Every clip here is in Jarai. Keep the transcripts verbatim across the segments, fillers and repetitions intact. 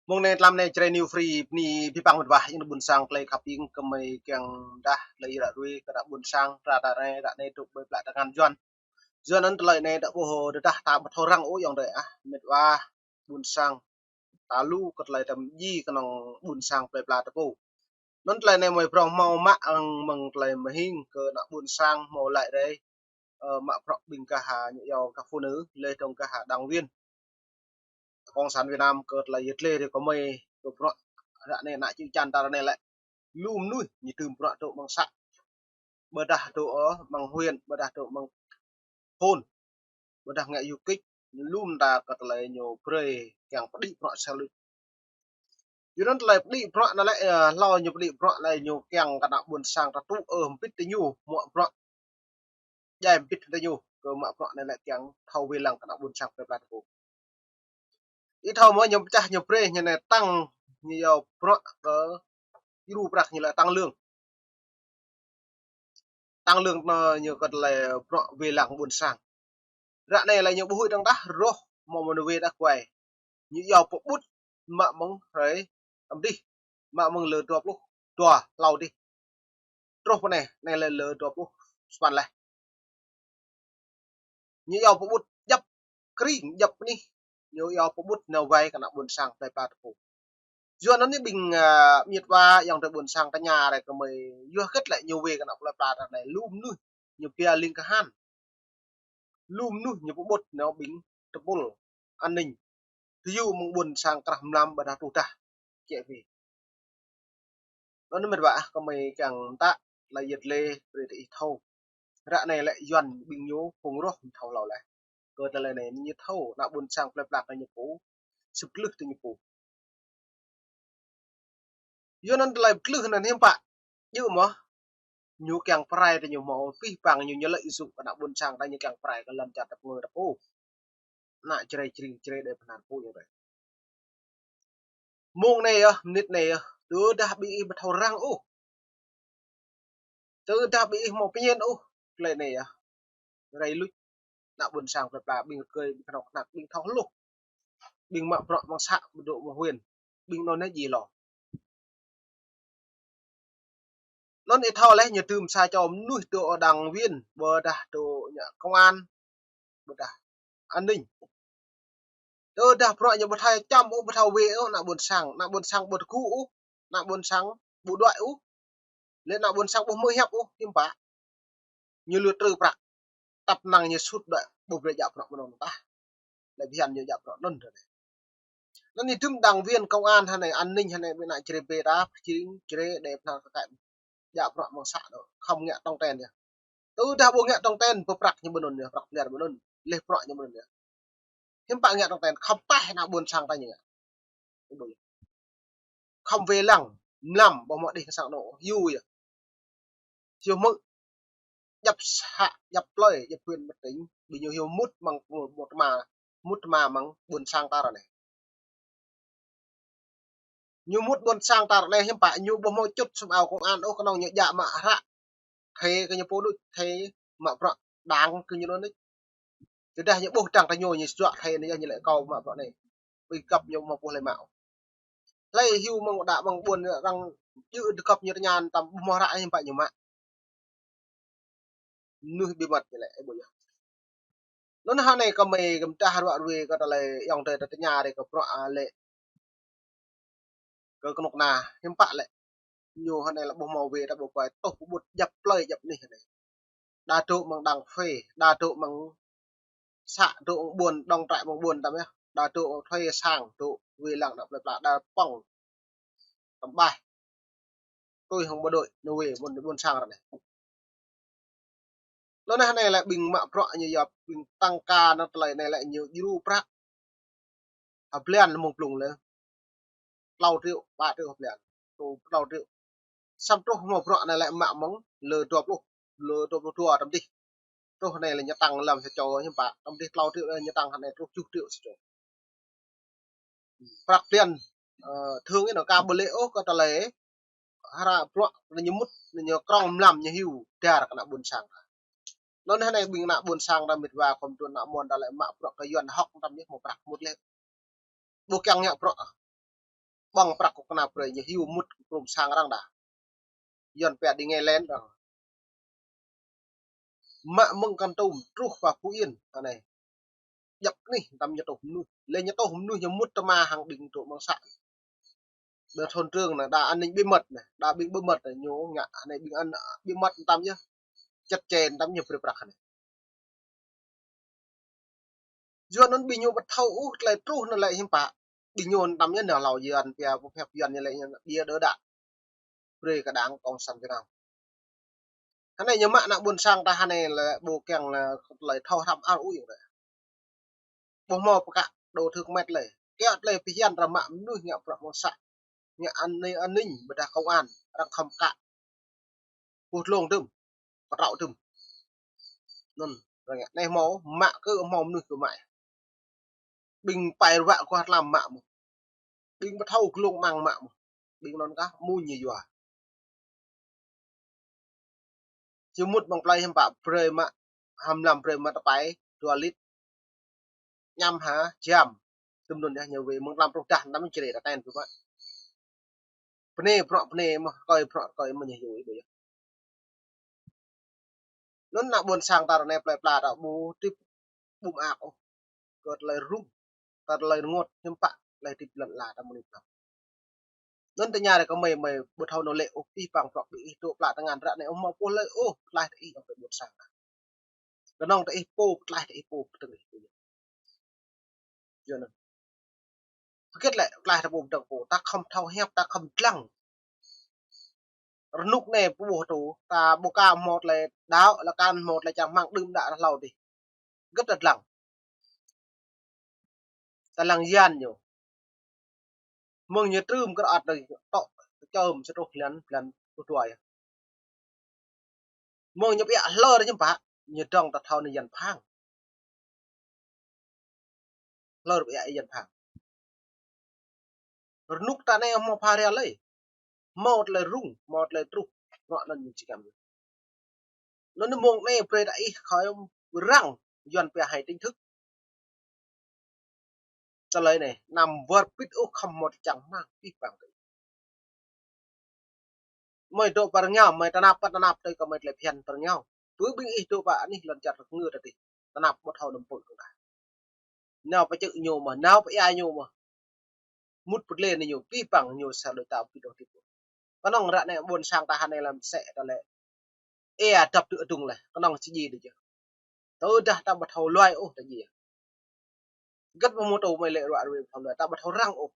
Mông anai tlam anai Jrai New Free, bơni abih bang mĕt wa, ayŏng adơi ƀuôn sang, tơlơi khăp ing kơmơi kiăng dah, tơlơi ră ruai kơ ană ƀuôn sang, ră anai, ră anai dŏ ƀơi pla tơngan Yuan. Yuan anŭn tơlơi anai dah ƀuh, tơdah ta ƀu thâo răng ôh ayŏng adơi ah, mĕt wa ƀuôn sang. Ta lu kơ tơlơi tăm ji kơnơ̆ng ƀuôn sang plơi pla ta pô. Anŭn tơlơi anai mơi prong hmâo mă, ơ, mơ̆ng tơlơi mơhing kơ ană ƀuôn sang hmâo laĭ rai, ơ, mă bruă ƀing gah, a, ñu iâu gah phu nư, lĕ dong gah, a, đảng viên Cộng sản Việt Nam kơ tơlơi yơt lĕ rai kơmơi, kơ bruă ră anai ană čư̆ čan ta ră anai lĕ lu mơnuih ñu tơm bruă dŏ mơ̆ng să. Ƀôdah dŏ, ơ, mơ̆ng huyện, ƀôdah dŏ mơ̆ng thôn, ƀôdah ngă du lịch, lu mơta kơ tơlơi ñu brơi kiăng pơđĭ bruă sa luč. Yua anŭn tơlơi pơđĭ bruă anŭn lĕ, ơ, hlâo ñu pơđĭ bruă lĕ ñu kiăng kơ ană ƀuôn sang ta tŭ, ơ, hơbĭt tơ ñu, mă bruă djai hơbĭt tơ ñu, kơ mă bruă anai lĕ kiăng thâo wai lăng kơ ană ƀuôn sang plơi pla ta pô. Ih thâo mơ̆ ñu pơčah ñu brơi ñu anai tăng, ñu iâu bruă kơ djru prăk ñu lĕ tăng lương. Tăng lương anŭn ñu kơ tơlơi bruă wai lăng ƀuôn sang. Ră anai lĕ ñu ƀu huĭ dơ̆ng tah, rŏh mơ̆ mơnuih wai tah kuai. Ñu iâu pơƀut mă mơ̆ng hrơi tăm dih, mă mơ̆ng lơ dua pluh dua hlâo dih. Truh pơ anai, anai lĕ lơ dua pluh sapăn laih. Ñu iâu pơƀut djăp kring, djăp anih. Ñu iâu pơƀut nao wai kơ ană ƀuôn sang plơi pla ta pô. Yua anŭn anai ƀing, a, mĕt wa ayŏng adơi ƀuôn sang tơña rai kơmơi, yua hơget lĕ ñu wai kơ ană plơi pla ta anai lu mơnuih ñu pia ling kahan. Lu mơnuih ñu pơƀut nao ƀing tơpul an ninh. Tơyu mơ̆ng ƀuôn sang krah mlam ƀôdah tuh dah. Kiăng wai. Anŭn mĕt wa ah, kơmơi kiăng mơta tơlơi yơt lĕ brơi tơ ih thâo. Ră anai lĕ Yuan ƀing ñu phung rŏh mơ̆ thâo hlâo laih. Kơ tơlơi anai ñu thâo, ană ƀuôn sang plơi pla kơ ñu pô, sĭt klưh tơ ñu pô. Yua anŭn tơlơi pơklưh anŭn hiư̆m pă, djơ̆ mơ̆, ñu kiăng pơrai tơ ñu hmâo, pih pang ñu ñu lĕ isu kơ ană ƀuôn sang ta ñu kiăng pơrai kơ lŏn čar ta pơngơi ta pô. Ană Jrai Jring Jrai đe pơhnan pô ñu rai. Mông anai yơh, mơnit anai yơh, tơdah ƀing ih ƀu thâo răng ôh. Tơdah ƀing ih hmâo pơñen ôh, tơlơi anai yơh. Rai luč, ană ƀuôn sang plơi pla, ƀing rơkơi, ƀing kơnuk kơna, ƀing thâo hluh. Ƀing mă bruă mơ̆ng să, ƀu dŏ mơ̆ng huyện, ƀing anŭn anai ji lo. Anŭn ih thâo lĕ ñu tơm sa čô mơnuih dŏ đảng viên, ƀôdah dŏ ñu công an, ƀôdah an ninh. Tơdah bruă ñu ƀu thâo čăm ôh, ƀu thâo wai ôh, ană ƀuôn sang, ană ƀuôn sang ƀu tơgŭ ôh, ană ƀuôn sang ƀu đuaĭ ôh. Lĕ ană ƀuôn sang ƀu hmư̆ hiăp ôh, hiư̆m pă. Ñu lui trư prăk. Tăp năng ñu sut đuaĭ, ƀu brơi djă bruă mơnơ̆ng tah. Lĕ bơyan ñu djă bruă anŭn tơ anai. Anŭn ñu tơm đảng viên công an hơnai, an ninh hơnai, ƀing ană Jrai bê ta, Jring Jrai đe pơhnan kơ kăi djă bruă mơ̆ng să dŏ, khŏm ngă tong ten yơh. Tơdah ƀu ngă tong ten, pơprăk ñu ƀơi anŭn yơh, prăk pliar ƀơi anŭn, leh bruă ñu ƀơi anŭn yơh. Hiư̆m pă ngă tong ten, khŏm taih ană ƀuôn sang ta ñu ngă. Khŏm wai lăng, mlam, ƀu hmâo đih kơ sang anŏ, yu yơh. Hiu hmư̆, djăp să, djăp plơi, djăp huyện, djăp tỉnh, ƀing ñu hiu mŭt mơ̆ng ƀu tơma, mŭt tơma mơ̆ng ƀuôn sang ta ră anai. Ñu mŭt ƀuôn sang ta ră anai hiư̆m pă, ñu ƀu hmâo čŭt sum ao công an ôh, kơnơ̆ng ñu djă mă hră. Thê kơ ñu pô đôč, thê mă bruă đảng kơ ñu anŭn đôč. Tơdah ñu ƀuh dăng tơ ñu, ñu juă thê anai yơh, ñu lĕ kâo mă bruă anai. Ƀu găp ñu mă ƀuh lĕ mă. Hlơi hiu mơ̆ng đa mơ̆ng ƀuôn arăng djơ̆ tơ găp ñu tơña tăm ƀu hmâo hră hiư̆m pă ñu mă. Mơnuih bí mật ñu lĕ, ơ, ƀu yơh. Anŭn hơnai kơmơi kơ mơdah ruă ruai kơ tơlơi ayŏng adơi ta tơña rai kơ bruă, a, lĕ kơ kơnuk kơna hiư̆m pă lĕ. Ñu hơnai lĕ ƀu hmâo wai ta ƀu kuai tuh pơƀut djăp plơi djăp anih hơnai. Đa dŏ mơ̆ng đảng phê, đa dŏ mơ̆ng să dŏ mơ̆ng ƀuôn, đŏng trại mơ̆ng ƀuôn tăm yơh. Đa dŏ thuê sang dŏ wai lăng ană plơi pla, đa pŏng tăm ƀaih. Tui hăng bộ đội, ñu wai mơ̆n ƀuôn sang ră anai. Anŭn anai lĕ ƀing mă bruă ñu yap, ƀing tăng ca anŭn tơlơi anai lĕ ñu djru prăk. Hơblan mơ̆ng blung lĕ klâo triệu, pă triệu hơblan. Truh klâo triệu. Samơ̆ truh mă bruă anai lĕ mă mơ̆ng lơ dua pluh, lơ dua pluh dua tăm dih. Truh anai lĕ ñu tăng lăm sa čô hiư̆m pă, tăm dih klâo triệu lĕ ñu tăng hơnai truh tơjuh triệu sa čô. Prăk blan, ơ, thường ñu ka ƀu lĕ ôh kơ tơlơi hră bruă ñu mŭt, ñu krong mlam ñu hiu dar kơ ană ƀuôn sang. Anŭn hơnai ƀing ană ƀuôn sang ta mĕt wa khŏm tŭ ană mơ̆n ta lĕ mă bruă kơ Yuan hŏk tăm ñu hmâo prăk mŭt lĕ. Ƀu kiăng ngă bruă. ƀơ̆ng prăk kơ kơnăp brơi ñu hyu mŭt kơ prum sang arăng đa. Yuan pia đi nge len arăng. Mă mơ̆ng Kon Tum truh pơ Phú Yên, anai. Djăp anih, tăm ñu tuh mơnuih. Lĕ ñu tuh mơnuih ñu mŭt tơma hăng ƀing tŭ mơ̆ng să. Ƀing thôn trưởng anai, đa an ninh bí mật anai, đa ƀing bí mật anai, ñu ngă anai ƀing an, bí mật tăm yơh. Chặt chẽ tăm ñu brơi prăk anai. Yua anŭn ƀing ñu ƀu thâo ôh tơlơi truh anŭn lĕ hiư̆m pă. Ƀing ñu tăm yơh nao hlâo Yuan pia, pơphĕp Yuan ñu lĕ ñu ƀia đơ đă. Brơi kơ đảng Cộng sản Việt Nam. Hơnai ñu mă ană ƀôn sang ta hơnai lĕ ƀu kiăng lĕ tơlơi thâo hrăm ar ui yơh. Ƀu hmâo pơkă đô thưk met lĕ. Kiăng tơlơi phiăn ră mă mơnuih ngă prăk mơ̆ng să. Ngă an ninh, an ninh ƀôdah công an, arăng khŏm kă. Ƀu tlông tơm, pơtrâo tơm. Anŭn, arăng ngă. Anai hmâo, mă kơ hmâo mơnuih kơ mă. Ƀing pai ruă kơ tlam mă mơ̆n. Ƀing ƀu thâo glông mơ̆ng mă mơ̆n. Ƀing anŭn kah mơ̆n ñu yua. Či mŭt mơ̆ng plơi hiư̆m pă brơi mă, hăm lăm brơi mă tơpai, dua lit. Ñăm ha, jam. Tơm anŭn yơh ñu wai mơ̆ng lăm truh dah, năm črê ta ten tơm mă. Bơnai bruă bơnai mơ̆n, rơkơi bruă rơkơi mơ̆n ñu yua ih ƀơi yơh. Anŭn ană ƀôn sang ta ră anai plơi pla ta ƀu tĭp ƀum ak ôh. Kơ tơlơi rŭng, kơ tơlơi rơngot, hiư̆m pă, tơlơi tĭp lŏn ala ta mơ̆n ih. Anŭn tơña ră kơ mơi, mơi ƀu thâo nao lĕ ôh, pih pang prăk ƀing ih tŭ pla tơngan ră anai ôh, hmâo pô lơi ôh, pơtlaih ta ih ôh, ƀôn sang ta. Kơnơ̆ng ta ih pô, pơtlaih ta ih pô, pơtơ̆ng ih pô. Yua anŭn. Hơget lĕ, pơtlaih ta pô, pơtơ̆ng pô, ta khŏm thâo hiăp, ta khŏm dlăng. Rơnŭk anai pô ƀuh tŭ, ta ƀu ka hmâo tơlơi đaŏ, lă kăn hmâo tơlơi čang rơmang đưm đă ră hlâo dih. Hơget ta dlăng. Ta lăng yan ñu. Mơ̆ng ñu trưm kơ ăt anai tŏ čơm sa truh blan, blan pluh dua yơh. Mơ̆ng ñu ƀiă hlơr ñu pă, ñu dŏng ta thâo anai yan phang. Hlơr ƀiă yan phang. Rơnŭk ta anai hmâo pha ria lơi. Hmâo tơlơi rŭng, hmâo tơlơi truh. Ngă anŭn ñu či kăm. Anŭn mơ̆ng anai brơi ta ih khơi răng, Yuan pia hai tỉnh thức. Tơlơi anai, năm wơr bĭt ôh khŏm hmâo tơlơi čang rơmang pih pang kơ ih. Mơi dŏ pơ rơngiao, mơi tơnap pơ tơnap tơi kơ mơi tơlơi phiăn pơ rơngiao. Pơ ƀing ih dŏ pơ anih lŏn čar rơngư ta dih. Tơnap ƀu thâo năm pơ̆ kơ ta. Nao pơ čư̆ ñu mơ̆n, nao pơ ia ñu mơ̆n. Mŭt pơdlê anai ñu, pih pang ñu sa đôč ta ƀu dŏ tĭp. Kơnơ̆ng ră anai ƀôn sang ta hơnai lăm sĕ ta lĕ. Ê, a, dăp tŭ adŭng leh, kơnơ̆ng či djai dih yơh. Tơdah ta ƀu thâo lui ôh ta djai. Hơget ƀu hmâo tŭ mơi lĕ ruă ruê ƀu thâo lui, ta ƀu thâo răng ôh.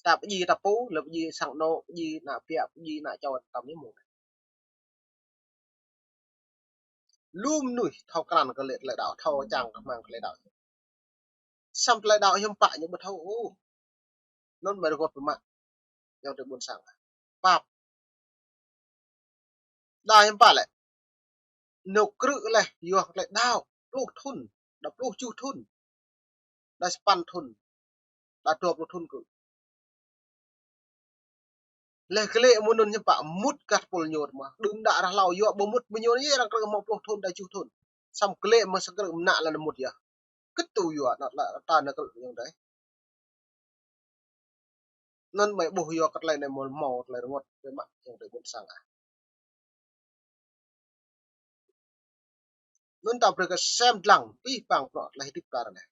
Ta pơdjai ta pô, lĕ pơdjai sang anŏ, pơdjai ană ƀiă, pơdjai ană čô ta mơ̆n. Lu mơnuih thâo krăn kơ lĕ tơlơi đaŏ, thâo čang kơ rơmang kơ tơlơi đaŏ. Samơ̆ tơlơi đaŏ hiư̆m pă ñu ƀu thâo ôh. Anŭn mơi rơngot pơmă. Yua tơ ƀôn sang. Pap. Đa hiư̆m pă lĕ. Ñu krư̆ leh, yua tơlơi đaŏ. Pluh thŭn. Đa pluh tơjuh thŭn. Đa sapăn thŭn. Đa dua pluh thŭn kơ. Leh glĕ mơ̆ng anŭn hiư̆m pă mŭt gah tơpul ñu mơ̆n. Đưm đă ră hlâo yua ƀu mŭt mơ̆ng ñu yơh arăng krư̆ hmâo pluh thŭn đa tơjuh thŭn. Samơ̆ glĕ mơ̆ng sa krư̆ mơnă lăn mŭt yơh. Kơtŭ yua anŭn lĕ ta nao krư̆ yơh dih. Anŭn mơi ƀuh yua kơ tơlơi anai mơ̆n hmâo tơlơi rơngot biă mă yơh dih ƀôn sang ah. Anŭn ta brơi kơ sem dlăng pih pang prăk tơlơi hơdip ta ră anai.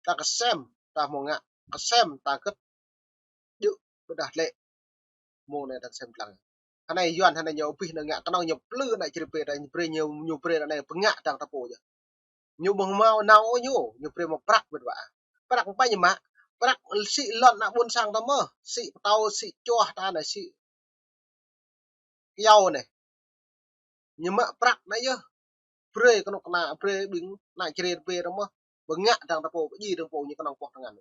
Ta kơsem, ta hmâo ngă, kơsem, ta gĕt, djơ̆, ƀôdah lĕ. Mơ̆ng anai ta kơsem dlăng. Hơnai Yuan, hơnai ñu pih anai ngă, kơnơ̆ng ñu plư anai črê pê, ta ñu brơi ñu, ñu brơi anai pơngă dang ta pô yơh. Ñu ƀu hmâo nao ôh ñu, ñu brơi mă prăk ƀĕt wa. Prăk ƀu ñu mă, prăk sĭ lŏn ană ƀôn sang ta mơ̆n, sĭ pơtâo, sĭ čuah ta anai, sĭ kyâo anai. Ñu mă prăk anai yơh. Brơi kơnuk kơna, brơi ƀing ană črê pê ta mơ̆n. Pơngă dang ta pô, pơdjai dang pô ñu kơnơ̆ng pŏh tơngan.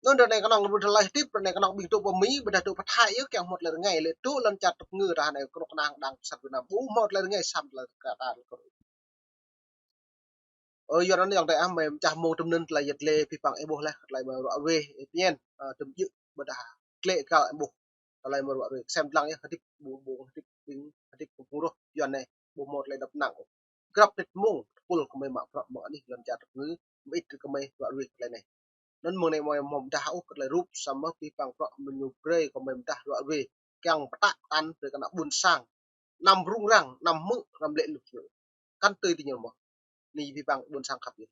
Anŭn ră anai kơnơ̆ng ƀu tơlơi hơdip, ră anai kơnơ̆ng ƀing dŏ pơ Mi, ƀôdah dŏ pơ Thái yơh, kiăng hmâo tơlơi rơngai, lĕ dŏ lŏn čar tơpơngư ta anai kơnuk kơna đang pơsat Việt Nam. Ƀu hmâo tơlơi rơngai samơ̆ tơlơi kơ ta. Ơ, yua anŭn yơh dih ah, mơi pơčah mơ̆ng tơm anŭn tơlơi yet lĕ pih pang ih ƀuh leh, tơlơi mơi ruă weh, ih pơñen, ơ, tơm djơ̆, ƀôdah glĕ kơ ih ƀuh. Tơlơi mơi ruă weh, sem dlăng yơh, hơdip ƀu, ƀu, hơdip ƀing, hơdip ƀu pơruh, Yuan anai, ƀu hmâo tơlơi dăp năng ôh. Grăp tĭt mơ̆ng, tơpul kơ mơi mă prăk mơ̆ng anih lŏn čar tơpơngư, mơit kơ mơi ruă ruê tơlơi anai. Anŭn mơ̆ng anai mơi mơ̆ mơdah ôh kơ tơlơi rup samơ̆ pih pang prŏ mơñu brơi kơ mơi mơdah ruă ruê. Kiăng pơtă pơtăn brơi kơ ană ƀôn sang. Anăm rŭng răng, anăm hmư̆, anăm lĕ luh. Kăn tui tơ ñu mơ̆. Anai pih pang ƀôn sang khăp yơh.